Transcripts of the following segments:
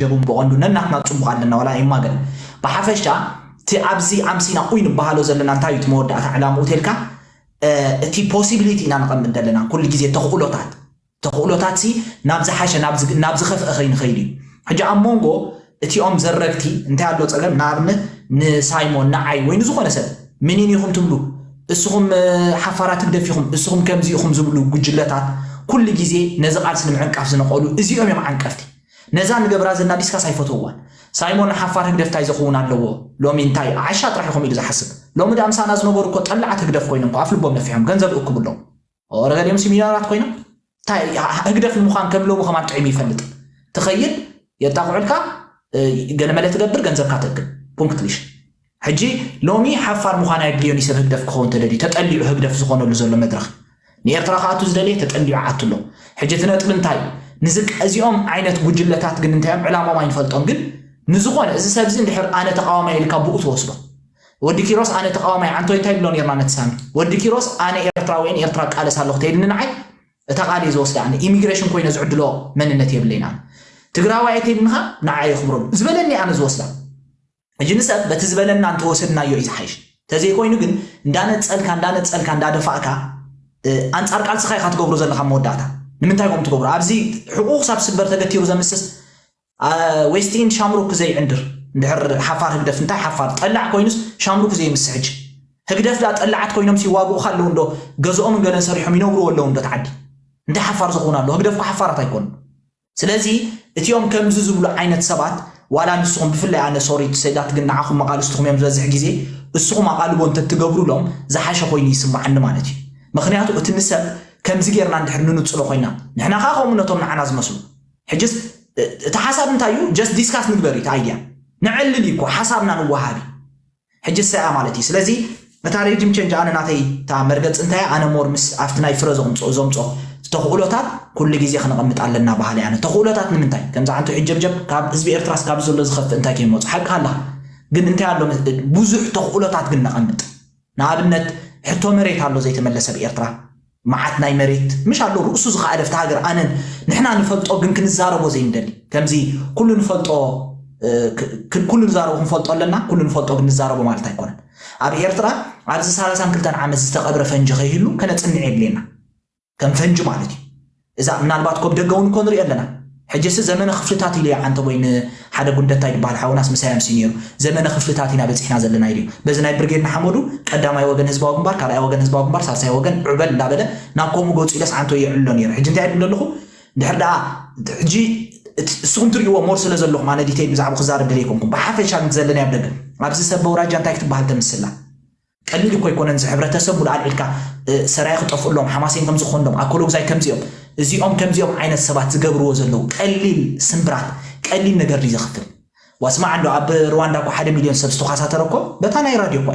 ጀቡን ብቐንዱ ነናትና ጽቡቕ ኣለና ዋላ ይማገል። ብሓፈሻ እቲ ኣብዚ ኣምሲና ኡይ ንበሃሎ ዘለና እንታይ እዩ እቲ መወዳእታ ዕላምኡ ተልካ እቲ possibility ኢና ነቐምጥ ዘለና ኩሉ ግዜ ተኽእሎታት ተኽእሎታት ሲ ናብ ዝሓሸ ናብ ዝኸፍአ ከይንኸይድ እዩ። ሕጂ ኣብ መንጎ እቲኦም ዘረግቲ እንታይ ኣሎ ጸገም ንኣብነት ንሳይሞን ንዓይ ወይ ንዝኾነ ሰብ ምኒን ኢኹም ትብሉ እስኹም ሓፋራት ህግደፍ ኢኹም እስኹም ከምዚ ኢኹም ዝብሉ ጉጅለታት ኩሉ ግዜ ነዚ ቃልሲ ንምዕንቃፍ ዝነቐሉ እዚኦም እዮም ዓንቀፍቲ። ነዛ ንገብራ ዘለና ዲስካስ ኣይፈተውዋን። ሳይሞን ሓፋር ህግደፍ እንታይ ዘኽውን ኣለዎ ሎሚ እንታይ ዓሻ ጥራሕ ኢኹም ኢሉ ዝሓስብ። ሎሚ ዳ ምሳና ዝነበሩ እኮ ጠላዓት ህግደፍ ኮይኖም እኮ ኣፍ ልቦም ነፊሖም ገንዘብ እክቡ ኣለዉ። ኦረ ገሊኦም ሲ ሚልዮነራት ኮይኖም እንታይ ህግደፍ ንምዃን ከም ሎሚ ከማን ጥዒሙ ይፈልጥ። ትኸይድ የጣቕዑልካ ገለመለ ትገብር ገንዘብካ ትእክብ ፑንክትሊሽ። ሕጂ ሎሚ ሓፋር ምዃን ኣየድልዮን እዩ ሰብ ህግደፍ ክኸውን ተደልዩ ተጠሊዑ ህግደፍ ዝኾነሉ ዘሎ መድረኽ ንኤርትራ ክኣቱ ዝደልየ ተጠሊዑ ዓቱ ኣሎ። ሕጂ እቲ ነጥቢ እንታይ ንዝቀዚኦም ዓይነት ጉጅለታት ግን እንታይ እዮም ዕላሞም ኣይንፈልጦም ግን ንዝኾነ እዚ ሰብዚ እንድሕር ኣነ ተቃዋማይ ኢልካ ብኡ ትወስዶ ወዲ ኪሮስ ኣነ ተቃዋማይ ዓንቶይ እንታይ ብሎ ነርና ነቲ ሳሚ ወዲ ኪሮስ ኣነ ኤርትራዊ እየ ንኤርትራ ቃለስ ኣለኹ ተይልኒ ንዓይ እታ ቃል እየ ዝወስዳ ኣነ ኢሚግሬሽን ኮይነ ዝዕድሎ መንነት የብለይን ኣነ ትግራዋይ እየ ተይልንኻ ንዓይ የኽብረሉ ዝበለኒ ኣነ ዝወስዳ ሕጂ ንሰብ በቲ ዝበለና እንተወሰድናዮ እዩ ዝሓይሽ ተዘይኮይኑ ግን እንዳነፀልካ እንዳነፀልካ እንዳደፋእካ ኣንፃር ቃልስኻ ኢኻ ትገብሮ ዘለካ መወዳእታ ንምንታይ ከም ትገብሮ ኣብዚ ሕቁ ክሳብ ስበር ተገቲሩ ዘምስስ ዌስቲን ሻምሩክ ዘይዕንድር እንድሕር ሓፋር ህግደፍ እንታይ ሓፋር ጠላዕ ኮይኑስ ሻምሩክ ዘይምስሕጅ ህግደፍ ዳ ጠላዓት ኮይኖም ሲዋግኡካ ኣለዉ እንዶ ገዝኦምን ገለን ሰሪሖም ይነብርዎ ኣለዉ እንዶ ተዓዲ እንታይ ሓፋር ዝኸውን ኣሎ ህግደፍ ሓፋራት ኣይኮኑ ስለዚ እቲኦም ከምዚ ዝብሉ ዓይነት ሰባት ዋላ ንስኹም ብፍላይ ኣነ ሶሪ ሰይዳት ግን ንዓኹም መቃልስትኹም እዮም ዝበዝሕ ግዜ እስኹም ኣቓልቦ እንተትገብሩሎም ዝሓሸ ኮይኑ ይስምዓኒ ማለት እዩ ምክንያቱ እቲ ንሰብ ከምዚ ጌርና እንድሕር ንንጽሎ ኮይና ንሕና ከዓ ከምኡ ነቶም ንዓና ዝመስሉ ሕጅስ እቲ ሓሳብ እንታይ እዩ just discuss ንግበር እዩ እቲ idea ንዕልል እዩ እኮ ሓሳብና ንወሃቢ ሕጂ ሰኣ ማለት እዩ ስለዚ እታ regime change ኣነ ናተይ እታ መርገፂ እንታይ ኣነ more ምስ ኣብቲ ናይ ፍረ ዘምፅኦ ዘምፅኦ ተኽእሎታት ኩሉ ግዜ ክነቐምጥ ኣለና ባህሊ ኣነ ተኽእሎታት ንምንታይ ከምዚ ዓንቶ ሕጀብጀብ ካብ ህዝቢ ኤርትራስ ካብ ዘሎ ዝኸፍእ እንታይ ከይመፁ ሓቂ ኣለኻ ግን እንታይ ኣሎ ብዙሕ ተኽእሎታት ግን ነቐምጥ ንኣብነት ሕቶ መሬት ኣሎ ዘይተመለሰ ብኤርትራ መዓት ናይ መሬት ምሽ ኣሎ ርእሱ ዝኸኣለ ፍቲ ሃገር ኣነን ንሕና ንፈልጦ ግን ክንዛረቦ ዘይንደሊ ከምዚ ኩሉ ንፈልጦ ኩሉ ንዛረቦ ክንፈልጦ ኣለና ኩሉ ንፈልጦ ግን ንዛረቦ ማለት ኣይኮነን ኣብ ኤርትራ ኣብዚ ሰላሳን ክልተን ዓመት ዝተቐብረ ፈንጂ ከይህሉ ከነፅንዕ የድልየና ከም ፈንጂ ማለት እዩ እዛ ምናልባት ኮብ ደገ እውን እኮ ንሪኦ ኣለና ሕጂ ሲ ዘመነ ክፍልታት ኢሉ ይዓንተ ወይ ንሓደ ጉንደታይ ዝበሃል ሓውናስ ምሳይ ኣምሲ ነይሩ ዘመነ ክፍልታት ኢና በፂሕና ዘለና ኢሉ በዚ ናይ ብርጌድ ንሓመዱ ቀዳማይ ወገን ህዝባዊ ግንባር ካልኣይ ወገን ህዝባዊ ግንባር ሳልሳይ ወገን ዕበል እንዳበለ ናብ ከምኡ ገፁ ኢለስ ዓንቶ የዕሎ ነይሩ ሕጂ እንታይ ይብል ኣለኹ እንድሕር ደኣ ሕጂ እስኹም ትርእይዎ ሞር ስለ ዘለኹም ኣነ ዲተይል ብዛዕባ ክዛረብ ደለ ይኮንኩም ብሓፈሻ ግን ዘለና ኣብ ደገ ኣብዚ ሰብ በውራጃ እንታይ ክትበሃል ተምስላ ቀሊል እኮ ኣይኮነን እዚ ሕብረተሰብ ሙሉ ኣልዒልካ ሰራይ ክጠፍእሎም ሓማሴን ከም ዝኾንሎም ኣኮሎግዛይ ከምዚኦም እዚኦም ከምዚኦም ዓይነት ሰባት ዝገብርዎ ዘለዉ ቀሊል ስምብራት ቀሊል ነገር ድዩ ዘኽፍል ዋስማዕ እንዶ ኣብ ሩዋንዳ እኮ ሓደ ሚልዮን ሰብ ዝተኳሳተረ እኮ በታ ናይ ራድዮ እኮ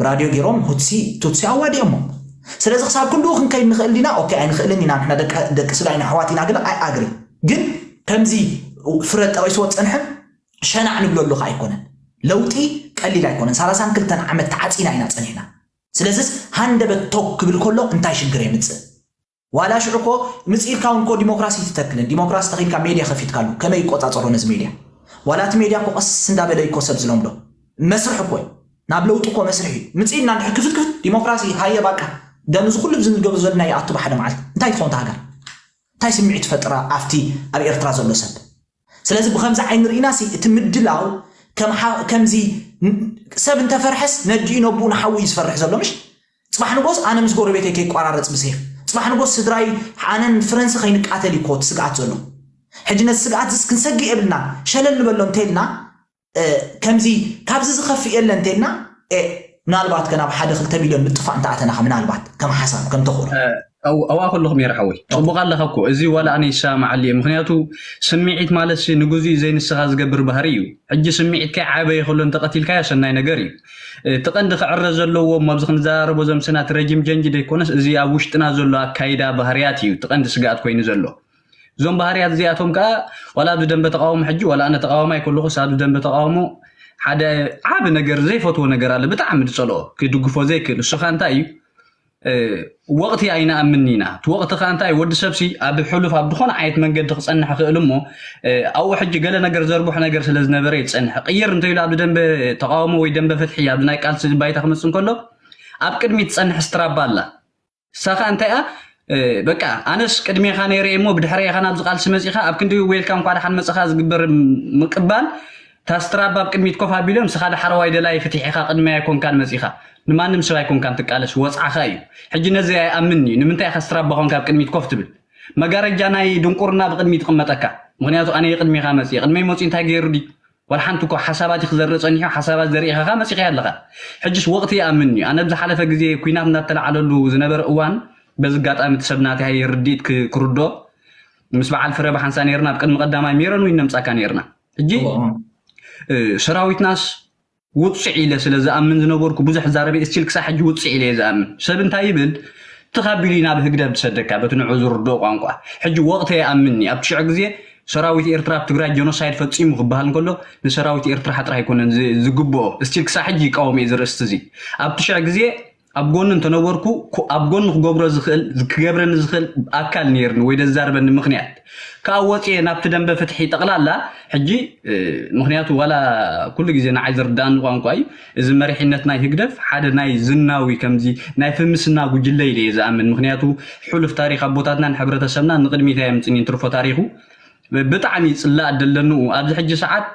ብራድዮ ገይሮም ሁትሲ ቱትሲ ኣዋዲኦሞ ስለዚ ክሳብ ክንድኡ ክንከይድ ንኽእል ዲና ኦኬ ኣይንኽእልን ኢና ንሕና ደቂ ስጋ ኢና ኣሕዋት ኢና ግን ኣይ ኣግሪ ግን ከምዚ ፍረ ጠቒስዎ ዝፀንሐ ሸናዕ ንብለሉ ከዓ ኣይኮነን ለውጢ ቀሊል ኣይኮነን ሰላሳን ክልተን ዓመት ተዓፂና ኢና ፀኒሕና ስለዚስ ሃንደበት ቶክ ክብል ከሎ እንታይ ሽግር የምፅእ ዋላ ሽዑ እኮ ምፅኢልካ እውን እኮ ዲሞክራሲ ትተክልን ዲሞክራሲ ተኺልካ ሜድያ ከፊትካሉ ከመይ ይቆፃፀሮ ነዚ ሜድያ ዋላ እቲ ሜድያ እኮ ቀስ እንዳበለ እኮ ሰብ ዝለምዶ መስርሕ እኮ እዩ ናብ ለውጢ እኮ መስርሕ እዩ ምፅኢልና እንድሕር ክፍት ክፍት ዲሞክራሲ ሃየ ባቃ ደምዚ ኩሉ ዝንገብ ዘለና ይኣቱ ብሓደ መዓልቲ እንታይ ትኸውን ሃገር እንታይ ስምዒት ፈጥራ ኣብቲ ኣብ ኤርትራ ዘሎ ሰብ ስለዚ ብከምዚ ዓይኒ ርኢና ሲ እቲ ምድላው ከምዚ ሰብ እንተፈርሐስ ነዲኡ ነብኡ ንሓዊ እዩ ዝፈርሕ ዘሎ ምሽ ፅባሕ ንጎስ ኣነ ምስ ጎረቤተይ ከይቋራረፅ ብሴፍ ፅባሕ ንጎስ ስድራይ ኣነን ፍረንሲ ከይንቃተል እዩ ኮት ስግኣት ዘሎ ሕጂ ነዚ ስግኣት ዝስ ክንሰግእ የብልና ሸለል ንበሎ እንተልና ከምዚ ካብዚ ዝኸፍእ የለ እንተልና ምናልባት ከ ናብ ሓደ ክልተ ሚልዮን ምጥፋእ እንተኣተናኻ ምናልባት ከም ሓሳብ ከም ተኽእሎ ኣዋ ከለኹም የረ ሓወይ ፅቡቅ ኣለካ እኮ እዚ ዋላ ኣነ ይሰማማዓሉ እየ ምክንያቱ ስምዒት ማለት ንግዙ ዘይ ንስኻ ዝገብር ባህሪ እዩ ሕጂ ስምዒትካ ዓበየ ከሎ እንተቀቲልካዮ ሰናይ ነገር እዩ እቲ ቀንዲ ክዕረ ዘለዎ ኣብዚ ክንዘራረቦ ዘምስና እቲ ረጅም ጀንጅ ዘይኮነስ እዚ ኣብ ውሽጥና ዘሎ ኣካይዳ ባህርያት እዩ እቲ ቀንዲ ስግኣት ኮይኑ ዘሎ እዞም ባህርያት እዚኣቶም ከዓ ዋላ ኣብዚ ደንበ ተቃውሞ ሕጂ ዋላ ኣነ ተቃዋማይ ከለኹስ ኣብዚ ደንበ ተቃውሞ ሓደ ዓቢ ነገር ዘይፈትዎ ነገር ኣለ ብጣዕሚ ዝፀልኦ ክድግፎ ዘይክእል እሱ ከዓ እንታይ እዩ ወቕቲ ኣይንኣምን ኢና። እቲ ወቕቲ ከዓ እንታይ፣ ወዲ ሰብሲ ኣብ ሕሉፍ ኣብ ዝኾነ ዓይነት መንገዲ ክፀንሕ ይኽእል እሞ ኣብኡ ሕጂ ገለ ነገር ዘርብሑ ነገር ስለ ዝነበረ ይፀንሕ። ቅይር እንተኢሉ ኣብ ደንበ ተቃውሞ ወይ ደንበ ፍትሒ ኣብ ናይ ቃልሲ ባይታ ክመፅእ እንከሎ ኣብ ቅድሚት ትፀንሕ ስትራባ ኣላ። እሳ ከዓ እንታይ እያ? በቃ ኣነስ ቅድሜኻ ነይረ እሞ ብድሕረ ኢኻ ናብዚ ቃልሲ መፂኻ ኣብ ክንዲ ዌልካም እንኳ ደሓን መፅኻ ዝግበር ምቅባል ታስትራባ ኣብ ቅድሚት ኮፍ ኣቢሎም ንስኻ ዳሕረዋይ ደላይ ፍትሒ ኢኻ ቅድመ ኣይኮንካን መፂኻ ንማንም ሰብ ኣይኮንካን ትቃለስ ወፅዓኻ እዩ። ሕጂ ነዚ ኣይኣምን እዩ። ንምንታይ ኢኻ ስትራባ ኮንካ ኣብ ቅድሚት ኮፍ ትብል? መጋረጃ ናይ ድንቁርና ብቅድሚት ይቕመጠካ። ምክንያቱ ኣነ የቅድሜኻ መፅእ ቅድመይ መፅኡ እንታይ ገይሩ ድዩ? ዋላ ሓንቲ እኮ ሓሳባት ክዘርእ ፀኒሑ ሓሳባት ዘርኢ ኢኻ መፂኻ ኣለኻ። ሕጅስ ወቕቲ ይኣምን እዩ። ኣነ ብዝሓለፈ ግዜ ኩናት እናተለዓለሉ ዝነበረ እዋን በዚ ኣጋጣሚ እቲ ሰብ ናተይ ርድኢት ክርዶ ምስ በዓል ፍረ ብሓንሳ ነርና ኣብ ቅድሚ ቀዳማይ ሜሮን ወይ ነምፃካ ነርና። ሕጂ ሰራዊትናስ ውፅዕ ኢለ ስለ ዝኣምን ዝነበርኩ ብዙሕ ዛረበ ስቲል ክሳብ ሕጂ ውፅዕ ኢለ ዝኣምን። ሰብ እንታይ ይብል? ትኻቢሉ ናብ ህግደፍ ዝሰደካ በቲ ንዑ ዝርድኦ ቋንቋ። ሕጂ ወቕተ ይኣምንኒ ኣብቲ ሽዑ ግዜ ሰራዊት ኤርትራ ኣብ ትግራይ ጀኖሳይድ ፈፂሙ ክበሃል እንከሎ ንሰራዊት ኤርትራ ጥራሕ ኣይኮነን ዝግብኦ። ስቲል ክሳብ ሕጂ ይቃወም እየ ዝርእስቲ እዚ ኣብቲ ሽዑ ግዜ ኣብ ጎኒ እንተነበርኩ ኣብ ጎኒ ክገብሮ ዝኽእል ክገብረኒ ዝኽእል ኣካል ነይርኒ ወይ ደዛርበኒ ምኽንያት ካብ ወፅየ ናብቲ ደንበ ፍትሒ ጠቕላላ ሕጂ ምክንያቱ ዋላ ኩሉ ግዜ ንዓይ ዝርዳእኒ ቋንቋ እዩ። እዚ መሪሕነት ናይ ህግደፍ ሓደ ናይ ዝናዊ ከምዚ ናይ ፍምስና ጉጅለ ኢለ እየ ዝኣምን። ምክንያቱ ሕሉፍ ታሪክ ኣቦታትና ንሕብረተሰብና ንቅድሚት ኣየምፅን እዩ ንትርፎ ታሪኩ ብጣዕሚ ይፅላእ ደለንኡ ኣብዚ ሕጂ ሰዓት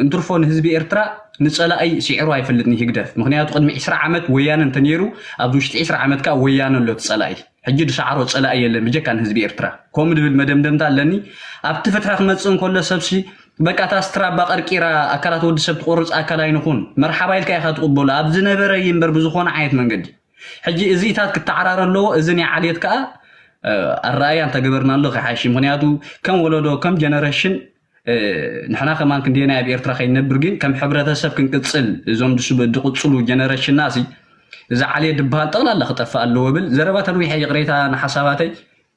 እንትርፎ ንህዝቢ ኤርትራ ንፀላኢ ስዒሩ ኣይፈልጥን ህግደፍ። ምክንያቱ ቅድሚ ዕስራ ዓመት ወያነ እንተነይሩ ኣብዚ ውሽጢ ዕስራ ዓመት ከዓ ወያነ ኣሎ እቲ ፀላኢ። ሕጂ ዝሰዓሮ ፀላኢ የለን ብጀካ ንህዝቢ ኤርትራ። ከምኡ ድብል መደምደምታ ኣለኒ። ኣብቲ ፍትሒ ክመፅእ እንከሎ ሰብሲ በቃ እታ ስትራባ ቀርቂራ ኣካላት ወዲ ሰብ ትቆርፅ ኣካል ኣይንኹን መርሓባ ኢልካ ኢካ ትቕበሎ ኣብ ዝነበረ እዩ እምበር ብዝኾነ ዓይነት መንገዲ። ሕጂ እዚኢታት ክተዓራረ ኣለዎ። እዚ ናይ ዓልየት ከዓ ኣረኣያ እንተገበርና ኣሎ ክሓይሽ። ምክንያቱ ከም ወለዶ ከም ጀነሬሽን ንሕና ከማን ክንደየናይ ኣብ ኤርትራ ከይንነብር ግን ከም ሕብረተሰብ ክንቅፅል እዞም ድስብ ድቕፅሉ ጀነሬሽንና ሲ እዚ ዓልየ ድበሃል ጠቕላላ ክጠፍእ ኣለዎ ብል ዘረባ ተንዊሐ ይቕሬታ ንሓሳባተይ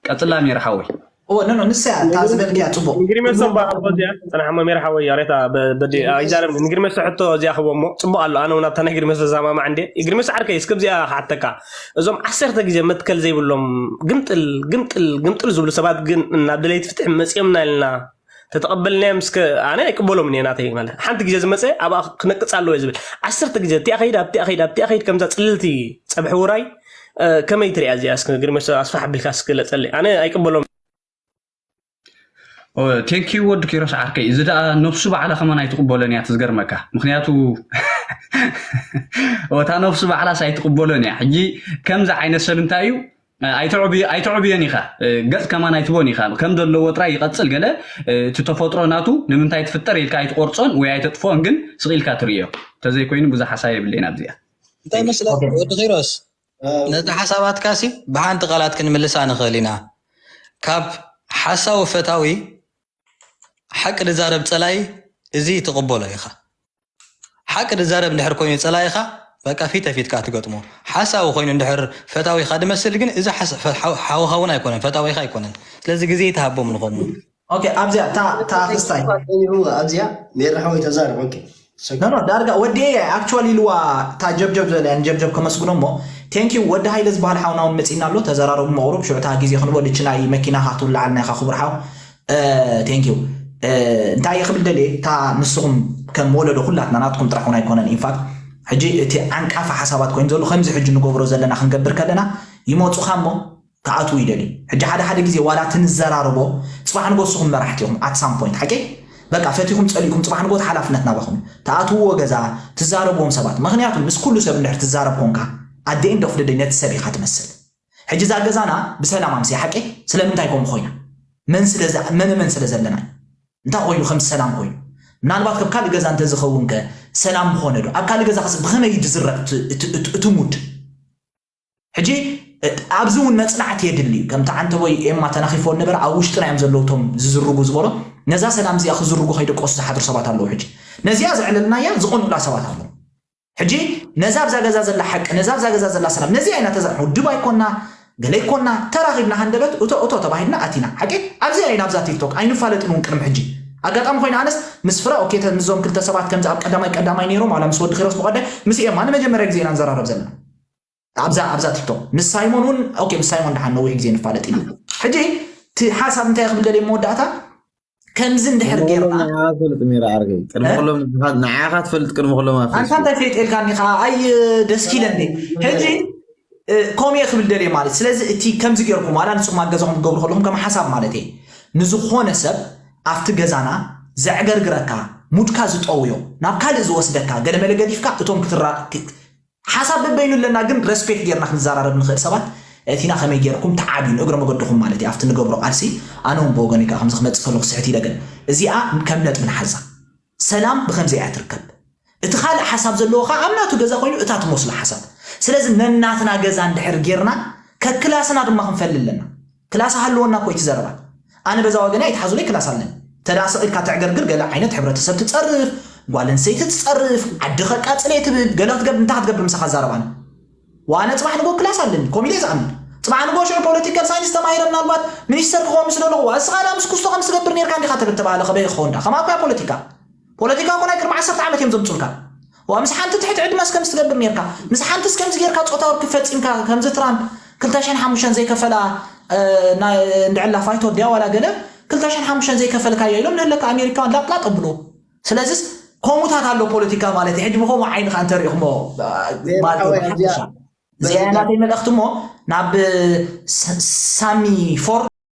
ቀፅላ ሜር ሓወይ። እወ ኖ ኖ ንሳ እያ እታ ዝበልክያ ፅቡቅ። ንግሪመሶ እባ ሕቶ እዚኣ ፅናሕ እሞ ሜር ሓወይ ይቕሬታ በዲ ኣይዛረብ ንግሪመሶ ሕቶ እዚኣ ክቦ እሞ ፅቡቅ ኣሎ ኣነ እውን ኣብታ ናይ ግሪመሶ ዛማማዕ እንዴ ግሪመሶ ዓርከይ እስከ እዚኣ ክሓተካ እዞም ዓሰርተ ግዜ መትከል ዘይብሎም ግምጥል ግምጥል ግምጥል ዝብሉ ሰባት ግን ናብ ደለይቲ ፍትሒ መፅኦምና ኢልና ተተቐበልናዮም እስከ ኣነ ኣይቅበሎም እየ ናተይ ማለት ሓንቲ ግዜ ዝመፀ ኣብኣ ክነቅፅ ኣለዎ ዝብል ዓሰርተ ግዜ እቲኣ ከይድ ኣብቲኣ ከይድ ኣብቲኣ ከይድ ከምዛ ፅልልቲ ፀብሒ ውራይ ከመይ ትሪኣ እዚኣ እስከ ግርመ ኣስፋሕ ኣቢልካ እስክለፀለይ ኣነ ኣይቅበሎም ቴንኪዩ ወዲ ኪሮስ ዓርከይ እዚ ደኣ ነብሱ ባዕላ ከማን ኣይትቕበሎን እያ ትዝገርመካ ምክንያቱ እታ ነብሱ ባዕላስ ኣይትቕበሎን እያ ሕጂ ከምዚ ዓይነት ሰብ እንታይ እዩ ኣይተዕብዮን ኢኻ ገጽ ከማን ኣይትቦን ኢኻ ከም ዘለዎ ጥራይ ይቐጽል ገለ እቲ ተፈጥሮ ናቱ ንምንታይ ትፍጠር ኢልካ ኣይትቆርጾን ወይ ኣይተጥፎን ግን ስቒልካ ትርእዮ ተዘይኮይኑ ብዙሕ ሓሳብ የብለይን ኣብዚኣ እንታይ መስለካ ወዲ ኺሮስ ነቲ ሓሳባትካሲ ብሓንቲ ቃላት ክንምልሳ ንኽእል ኢና ካብ ሓሳዊ ፈታዊ ሓቂ ዝዛረብ ጸላይ እዚ ትቕበሎ ኢኻ ሓቂ ዝዛረብ እንድሕር ኮይኑ ፀላኢኻ በቃ ፊተ ፊትካ ትገጥሞ ሓሳዊ ኮይኑ እንድሕር ፈታዊኻ ድመስል ግን እዚ ሓውኻ እውን ኣይኮነን ፈታዊኻ ኣይኮነን ስለዚ ግዜ ይተሃቦም ንኸምኡ ኦኬ ኣብዚኣ እታ እታ ክስታይ ጸኒሑ ኣብዚኣ ሜራ ሓወይ ተዛረብ ኦኬ ሰኪ ኖ ኖ ዳርጋ ወዲኤ እያ ኣክቹዋሊ ኢልዋ እታ ጀብጀብ ዝበለያ ንጀብጀብ ከመስግኖ እሞ ቴንኪው ወዲ ሃይለ ዝበሃል ሓውና እውን መፂና ኣሎ ተዘራረቡ መቕሩብ ሽዑ እታ ግዜ ክንቦ ድች ናይ መኪናኻ ክትውልዓልና ኢኻ ክቡር ሓው ቴንኪው እንታይ እየ ክብል ደልየ እታ ንስኹም ከም ወለዶ ኩላትና ናትኩም ጥራሕ እውን ኣይኮነን ኢንፋክት ሕጂ እቲ ዓንቃፋ ሓሳባት ኮይኑ ዘሎ ከምዚ ሕጂ ንገብሮ ዘለና ክንገብር ከለና ይመፁኻ እሞ ክኣትዉ ይደልዩ ሕጂ ሓደ ሓደ ግዜ ዋላ እቲ ንዘራርቦ ፅባሕ ንጎ ንስኹም መራሕቲ ኢኹም ኣት ሳም ፖይንት ሓቂ በቃ ፈቲኹም ፀሊእኩም ፅባሕ ንጎ ሓላፍነት ናባኹም ትኣትውዎ ገዛ ትዛረብዎም ሰባት ምክንያቱ ምስ ኩሉ ሰብ እንድሕር ትዛረብ ኮንካ ኣደ ኤንድ ኦፍ ደይ ነቲ ሰብ ኢኻ ትመስል ሕጂ እዛ ገዛና ብሰላም ኣምስያ ሓቂ ስለምንታይ ከምኡ ኮይና መን ስለ መን መን ስለ ዘለና እዩ እንታይ ኮይኑ ከም ሰላም ኮይኑ ምናልባት ከም ካልእ ገዛ እንተዝኸውን ከ ሰላም ምኾነ ዶ ኣብ ካልእ ገዛ ከስ ብኸመይ ድዝረቕ እቲ ሙድ ሕጂ ኣብዚ እውን መፅናዕቲ የድሊ እዩ ከምቲ ዓንተቦይ ኤማ ተናኺፎ ነበረ ኣብ ውሽጥና እዮም ዘለዉ ቶም ዝዝርጉ ዝበሎ ነዛ ሰላም እዚኣ ክዝርጉ ከይደቀሱ ዝሓድሩ ሰባት ኣለዉ ሕጂ ነዚኣ ዘዕለልናያ ዝቐኑላ ሰባት ኣለዉ ሕጂ ነዛ ኣብዛ ገዛ ዘላ ሓቂ ነዛ ኣብዛ ገዛ ዘላ ሰላም ነዚኣ ኢና ተዛርሑ ድባይ ኮና ገለይ ኮና ተራኺብና ሃንደበት እቶ እቶ ተባሂልና ኣቲና ሓቂ ኣብዚኣ ኢና ኣብዛ ቲክቶክ ኣይንፋለጥን እውን ቅድሚ ሕጂ ኣጋጣሚ ኮይና ኣነስ ምስ ፍረ ኦኬ ምስዞም ክልተ ሰባት ከምዚ ኣብ ቀዳማይ ቀዳማይ ነይሮም ዋላ ምስ ወዲ ኪሮስ ብቐዳይ ምስ ኤማ ንመጀመርያ ግዜ ኢና ንዘራረብ ዘለና ኣብዛ ኣብዛ ቲክቶክ ምስ ሳይሞን እውን ኦኬ፣ ምስ ሳይሞን ደሓን ነዊሕ ግዜ ንፋለጥ ኢና። ሕጂ እቲ ሓሳብ እንታይ ክብል ደልየ መወዳእታ፣ ከምዚ እንድሕር ጌርና ፈልጥ ሚራ ዓርከይ ቅድሚ ኩሎም ንዓኻ ትፈልጥ ቅድሚ ኩሎም ኣንታ እንታይ ፈይጥ ኢልካኒ ከዓ ኣይ ደስ ኪለኒ። ሕጂ ከምኡ ክብል ደልየ ማለት። ስለዚ እቲ ከምዚ ጌርኩም ዋላ ንስኩም ኣብ ገዛኹም ትገብሩ ከለኹም ከም ሓሳብ ማለት እየ፣ ንዝኾነ ሰብ ኣብቲ ገዛና ዘዕገርግረካ፣ ሙድካ ዝጠውዮ፣ ናብ ካልእ ዝወስደካ፣ ገለመለ ገዲፍካ እቶም ክትራ ሓሳብ በበይኑ ኣለና፣ ግን ሬስፔክት ጌርና ክንዘራረብ ንኽእል ሰባት እቲና ከመይ ጌርኩም ተዓብዩ ንእግረ መገድኹም ማለት እዩ። ኣብቲ ንገብሮ ቃልሲ ኣነ እውን ብወገነይ ከዓ ከምዚ ክመፅእ ከለኹ ስሕት ኢለ፣ ግን እዚኣ ከም ነጥቢ ንሓዛ። ሰላም ብከምዚ እያ ትርከብ። እቲ ካልእ ሓሳብ ዘለዎ ከዓ ኣብ ናቱ ገዛ ኮይኑ እታ ትመስሎ ሓሳብ። ስለዚ ነናትና ገዛ እንድሕር ጌርና ከክላስና ድማ ክንፈሊ ኣለና። ክላስ ሃልወና እኮ እቲ ዘረባ። ኣነ በዛ ወገን ኣይትሓዙለይ ክላስ ኣለኒ። ተዳ ስቕ ኢልካ ተዕገርግር ገለ ዓይነት ሕብረተሰብ ትፀርፍ፣ ጓል ኣንስተይቲ ትፀርፍ፣ ዓዲ ከቃፅለ ትብል፣ ገለ ክትገብር እንታይ ክትገብር ምሳኻ ዛረባና። ዋነ ፅባሕ ንጎ ክላስ ኣለኒ ኮሚደ ዝኣምን ፅባሕ ንጎ ሽዑ ፖለቲካል ሳይንስ ተማሂረ ምናልባት ሚኒስተር ክኸውን ምስ ደለኹ ዋ እስኻ ዳ ምስ ኩስቶ ከም ትገብር ነርካ እንዲኻ ተብል ተባሃለ ከበይ ክኸውን ዳ ከማኳ ፖለቲካ ፖለቲካ እኮ ናይ ቅድሚ ዓሰርተ ዓመት እዮም ዘምፁልካ። ዋ ምስ ሓንቲ ትሕቲ ዕድመስ ከምዚ ትገብር ነርካ፣ ምስ ሓንትስ ከምዚ ጌርካ ፆታዊ ርክብ ፈፂምካ፣ ከምዚ ትራምፕ ክልተ ሽሕን ሓሙሽተን ዘይከፈላ እንድዕላ ፋይቶ ድያ ዋላ ገለ ክልተ ሽሕን ሓሙሽተን ዘይከፈልካዮ ኢሎም ንህለካ ኣሜሪካውያን ላጥላጥ ኣብሎ። ስለዚስ ከምኡታት ኣሎ ፖለቲካ ማለት እዩ። ሕጂ ብከምኡ ዓይኒ ከ እንተሪእኹሞ ማለት እዩ። እዚኣ ናተይ መልእኽቲ እሞ ናብ ሳሚ ፎር